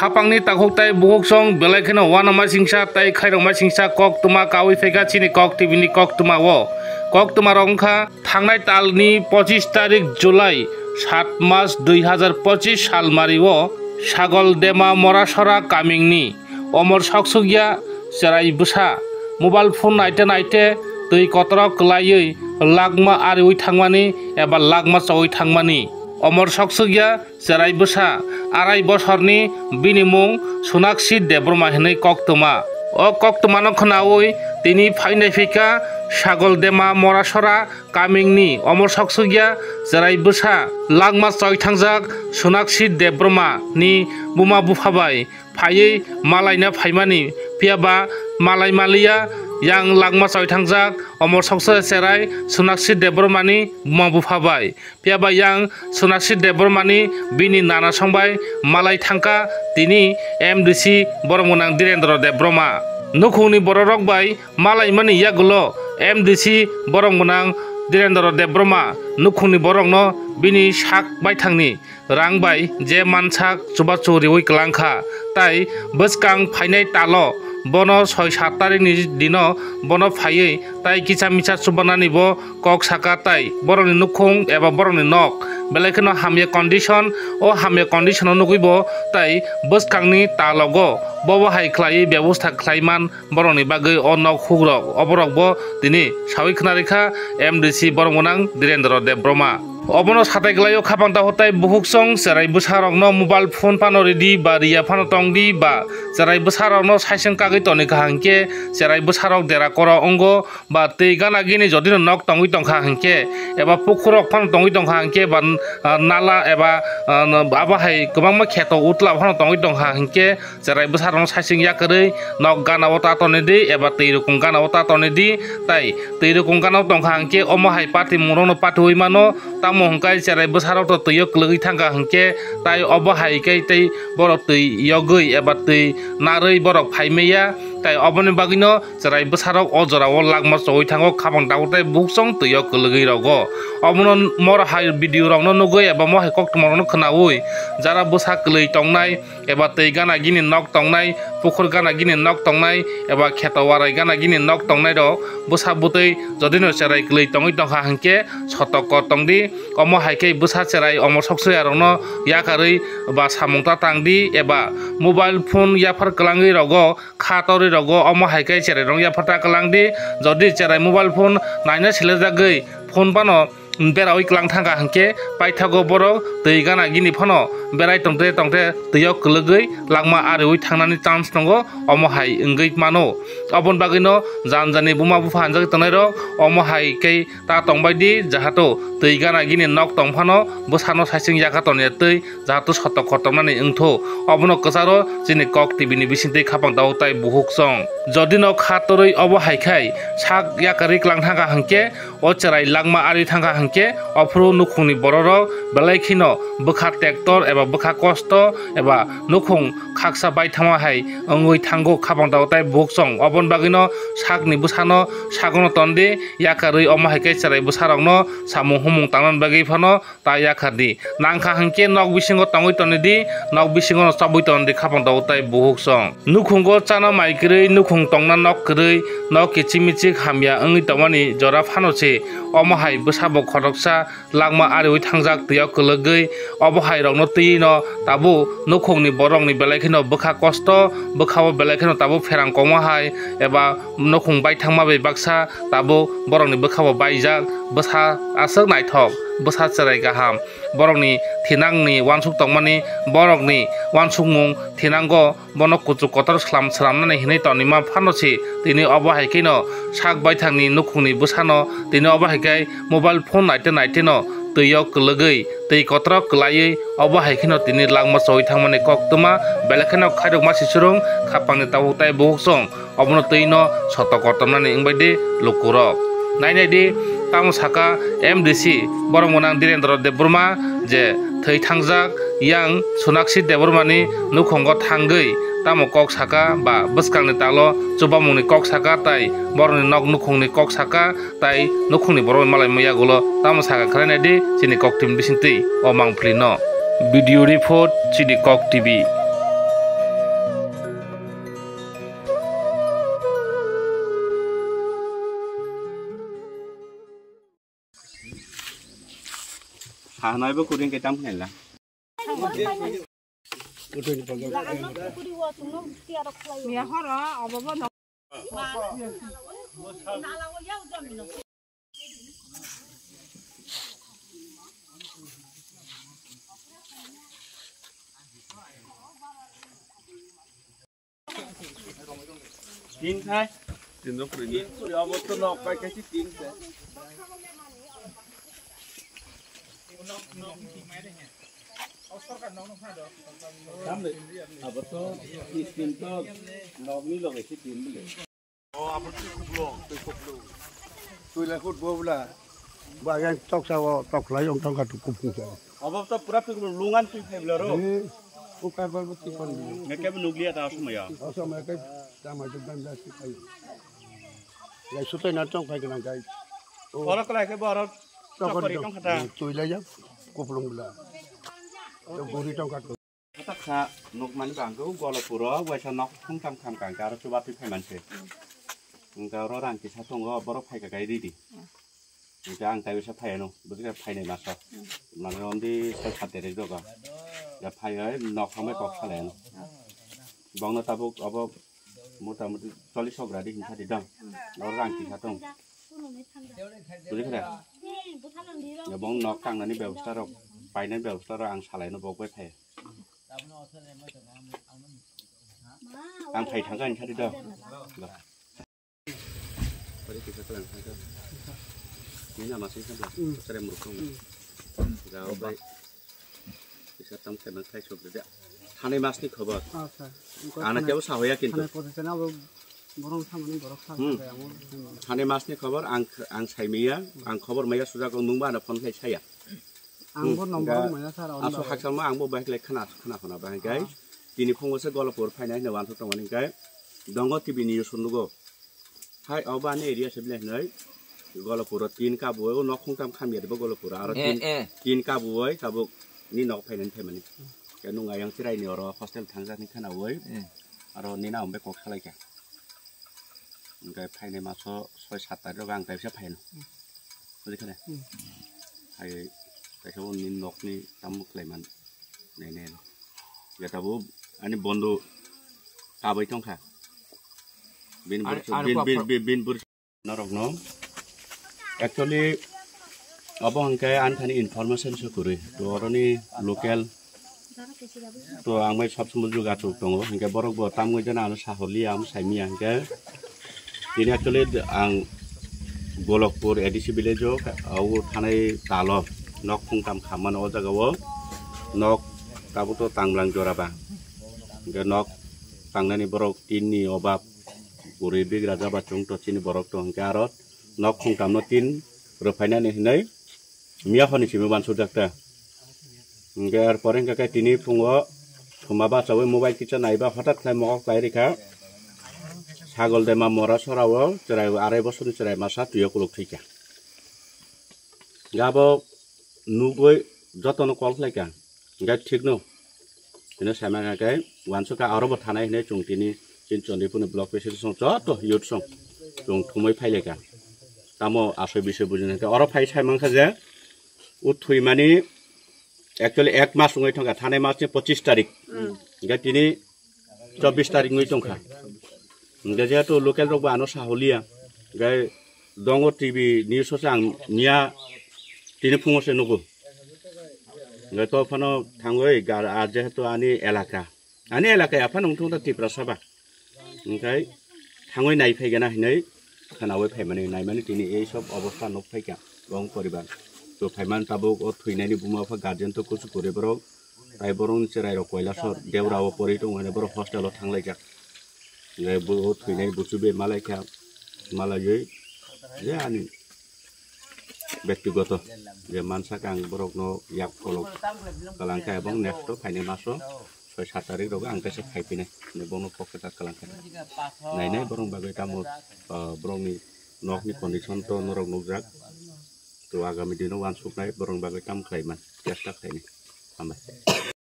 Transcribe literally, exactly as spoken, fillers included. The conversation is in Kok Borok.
Hapangni takhuk tai bukhuk song belai kheno uanama singsa tai khairokma singsa koktwma kaui phaikha chini Kok T V ni koktwma o. Koktwma rok wngkha thangnai talni pochis tarik July, sat March dui hazar pochis salmari o Sagol Dema Morasora kamingni Omor Soksukya cherai bwsa mobile phone naite naite twi kotorok kwlaiwi lakma ariui thangmani eba lakma choui thangmani. Omor Soksukya cherai bwsa arai bosorni bini mung Sonakshi Debbarma hinwi koktwma. O koktwmano khwnaui tini phainai phikha Sagol Dema Morasora kamingni Omor Soksukya cherai bwsa lakma choi thangjak Sonakshi Debbarma ni buma bupha bai phaiwi malaina phaimani, phiya ba malai maliya yang lakma choi thangjak Omor Soksukya cherai Sonakshi Debbarma ni buma bupha bai. Phiya ba yang Sonakshi Debbarma ni bini nana song bai malai thangkha tini M D C borom gwnang Direndra Debbarma. Nukhungni bororok bai malaimani yagulo M D C borom gwnang Direndra Debbarma nukhungni borokno bini sak baithangni rang bai je mansak chubachu riui kwlangkha, tai bwskang phainai talo bono soi sat tarikni dino bono phaiwi tai kisa misa chubanani bo kok saka tai borokni nukhung eba borokni nok belai kheno hamya condition, o hamya condition o nugui bo tai bwskangni talogo bobo hai khlaiwi bebosta khlaiman borokni bagwi o nok hukrok oborok bo tini saui khna rikha M D C borom gwnang Direndra Debbarma. Obono satai kwlaio khapang takhuk tai bukhuk song cherai bwsarokno mobile phone phano ridi ba riya phano tongdi ba cherai bwsarokno saisung kagwi toni kaham khe cherai bwsarok dera koro wngo ba twi gana gini jodi no nok tongwi tongkha hinkhe eba pukhurok phano tongwi tongkha hinkhe ba, ah, nala eba, ah, abo hai kwbangma kheto utla phano tongwi tongkha hinkhe cherai bwsarokno saisung yakarwi nok gana o ta tonidi eba twi rukung gana o ta tonidi tai twi rukung gana o tongkha hinkhe omo hai patimungrokno patiui mano tamo hwnkhai cherai bwsarok to twi o kwlwgwi thangkha hinkhe tai obo hai khe tei borok twi yogwi eba twi narwi borok phaimaya tai oboni bagwino cherai bwsarok o jorao lakma choui thango khapang takhuk tai bukhuk song twi o kwlwgwi rogo. Obono mor hai video rokno nugwi eba mo hai koktwma rokno khwnaui jara bwsa kwlwi tongnai eba twi gana gini nok tongnai, pukhur gana gini nok tongnai eba kheto warai gana gini nok tongnai rok bwsa bwtwi jodi no cherai kwlwi tongwi tongkha hinkhe sotoko tongdi. Omo hai khe bwsa cherai omo soksoi rokno yakarwi ba samung ta tangdi eba mobile phone yaphar kwlangwi rogo kha torwi rogo omo hai khe cherai rok yaphar ta kwlangdi. Jodi cherai mobile phone naina silajagwi phone phano beraui kwlang thangkha hinkhe paithago borok twi gana gini phano berai tongte tongte twi o kwlwgwi lakma ariui thangnani chance tongo omo hai wngwi mano. Oboni bagwino jani jani buma bupha hanjagwi tongnai rok omo hai khe ta tongbai di jahato twi gana gini nok tong phano bwsano saisung yaka toniya twi jahato sotok kotormani wngthu. Obono kwcharo chini Kok T V ni bisingtwi khapang takhuk tai bukhuk song. Jodi no kha torwi obo hai khai sak yakarwi kwlang thangkha hinkhe o cherai lakma ari thangkha hinkhe ophuru nukhungni bororok belai kheno bwkha tektor eba bwkha kosto eba nukhung khaksa baithangma hai wngwi thango khapang takhuk tai bukhuk song. Oboni bagwino sakni bwsano sagono tondi yakarwi omo hai khe cherai bwsarokno samung humung tangnani bagwi phano ta yakardi. Nangkha hinkhe nok bisingo tongwi tonidi, nok bisingono chobwi tonidi khapang takhuk tai bukhuk song. Nukhungo chana mai kwrwi, nukhung tongna nok kwrwi, nok kichik michik hamya wngwi tongmani jora phano se omo hai bwsabo khoroksa lakma ariui thangjak twi o kwlwgwi obo hai rokno twi no tabuk nukhungni borokni belai kheno bwkha kosto, bwkha o belai kheno tabuk pherang kongma hai eba nukhung baithangma bai baksa tabuk borokni bwkha bo baijak. Bwsa aswk naithok, bwsa cherai kaham, borokni thinangni uansuk tongmani, borokni uansukmung thinango bono kuchuk kotor slam slamnani hinwi tonima phano se tini obo hai kheno sak baithangni nukhungni bwsano tini obo hai khe mobile phone naite naite no twi o kwlwgwi twi kotor kwlaiwi obo hai kheno tini lakma choui thangmani koktwma belai kheno khairokma sisurung khapangni tabuk tai bukhuk song. Obono twi no sotok kotormani wngbai di lukurok. Nainai di, tamo saka M D C borom gwnang Direndra Debbarma je thwi thangjak yang Sonakshi Debbarma ni nukhungo thangwi tamo kok saka ba bwskangni talo chubamungni kok saka tai borokni nok nukhungni kok saka tai nukhungni borokni malaima yagulo tamo saka khwlainai di chini Kok T V ni bisingtwi o mangpili no. Video report chini Kok T V. Hanai bo kuring ke tam khnai la. Miya horo obo bo no. Tin khai. Tin no kuri. Tin kuri, abo to nok kai kai tin khai. Abo to tin to nok ni loge si tin bile. Twi lai khut bo bla. Ba yang tok sa o tok lai ong tong ka tu kup ni sa. Abo to pura tu lungan twi phai bla ro. Eh, o kar bar bo ti kon ni. Nge ke nuklia ta asumaya. Asumaya ke tama jok dan das ti khai. Lai sutai na tong phai kana gai. Oro kala ke bo oro tok chokori di tong khata. Twi lai ya kuplung bla. To gori tong ka tu. Hatak sa nukmani bangkhe o Golopuro waisa nok thungtham kham kangkhe aro chubatwi phaimanse. Hwnkhe oro rang kisa tongo, borok phaikha khe ridi. Hwnkhe ang taiwisa phaiano, bwswkhe phainai maso. Mane ondi soi sat tarik rogo. Ya phaiwi nok hambai kok salaino. Bongno tabuk obo mota moti chollish hogra di hinsa di dong. Oro rang kisa tong. Bujikha da? Ya bong nok tangnani bebosta rok, painani bebosta rok ang salaino bok bai phai. Ang phai thangkha hinsa di do. Pari kisa kalang thangkha. Nini ama sing thangkha. Sare murukong. Jao bai. Kisa tam khe nang khai sok de. Thani mas ni khobor. Acha. Ana kebo sahoya kintu. Thani position abo borong samani borok sa. Hmm. Thani mas ni khobor ang, ang sai miya, ang khobor maya suja kong nungba ana phone khai saya. Ang bo number maya sar. Aso hakchangma ang bo bai khlai khana, khana khana bai kai. Tini phungo se Golopur phainai hwnwi wansuk tongmani kai. Dongo T V ni news nugo. Hai obo ani area se bile hwnwi. Golopuro tin kabui o nok khungtam khamya de bo Golopuro aro tin, tin kabui tabuk ni nok phainani phaimani. Ke nung ayang chirai ni oro hostel thangjak ni khana oi. Aro nina ombe kok salai kha. Hwnkhe phainai maso soi sat tarik rogo ang kaisa phaino. Bujikha ne? Phai kaisa bo nini nokni tamo khlaiman nai nai. Jeta bo ani bondo kabai tongkha. Bini bwrwi, bini bwrwi norokno actually obo hwnkhe ani thani information se kwrwi. To oroni local to ang bai sab somoi jogajog tongo, hinkhe borok bo tamwi jana ano saholiya, ang saimiya hinkhe tini actually ang Golokpur A D C village o, o thanai talo nok khungtam khammano o jaga o nok tabuk to tanglang jora ba, hinkhe nok tangnani borok tin ni obab, bwrwi bigra jaba chwng to chini borok to hinkhe aro nok khungtam no tin rwphainani hinwi miya honi simi uansukjak ta. Hingke er pore hingke khe tini phungo thuma bachaui mobile kisa naiba hothat khlai mokol khlai rikha. Sagol dema mora sorao chwrai arai bosorni chwrai masa twiyo kuluk thwikha. Hingke abo nugui jotono call khlaikha. Hingke thikno. Hino saimang khe uansukha aro bo thanai hinui chwng tini chini Chandipurni block president song joto youth song chwng thumui phailaikha. Tamo asoi bisoi bujinai khe oro phai saimang kha je o thwimani actually ek mas wngwi thangkha, thanai masni pochis tarik. Hingke tini chobbish tarik wngwi tongkha. Hingke jehetu local rokbo ano saholiya, hingke dongo T V news o se ang miya tini phungo se nugo. Hingke to phano thangwi gar, ah, jehetu ani elaka, ani elaka ya phano wngthung ta Tiprasa ba. Hingke thangwi nai phaigana hinui khwnaui phaimani, naimani tini ei sob obostha nuk phaikha bong poribar. To phaiman tabuk o thwinaini buma bupha guardian to kuchuk kwrwi borok, tai borokni chwrairok Kailasor Deura o porwi tongo hinui borok hostel o thanglaijak. Hingke bo o thwinai buchubwi malaikha, malaiwi je ani bektigoto je mansak ang borokno yak kolok kalangkha ebong next o phainai maso soi sat tarik rogo ang kaisa phaiphinai hinui bono kok kwtal kalangkha. Nainai borok bagwi tamo, ah, borokni nokni condition to norok nukjak. To agami dino uansuknai borokni bagwi tamo khlaiman chesta khlainai. Hambai.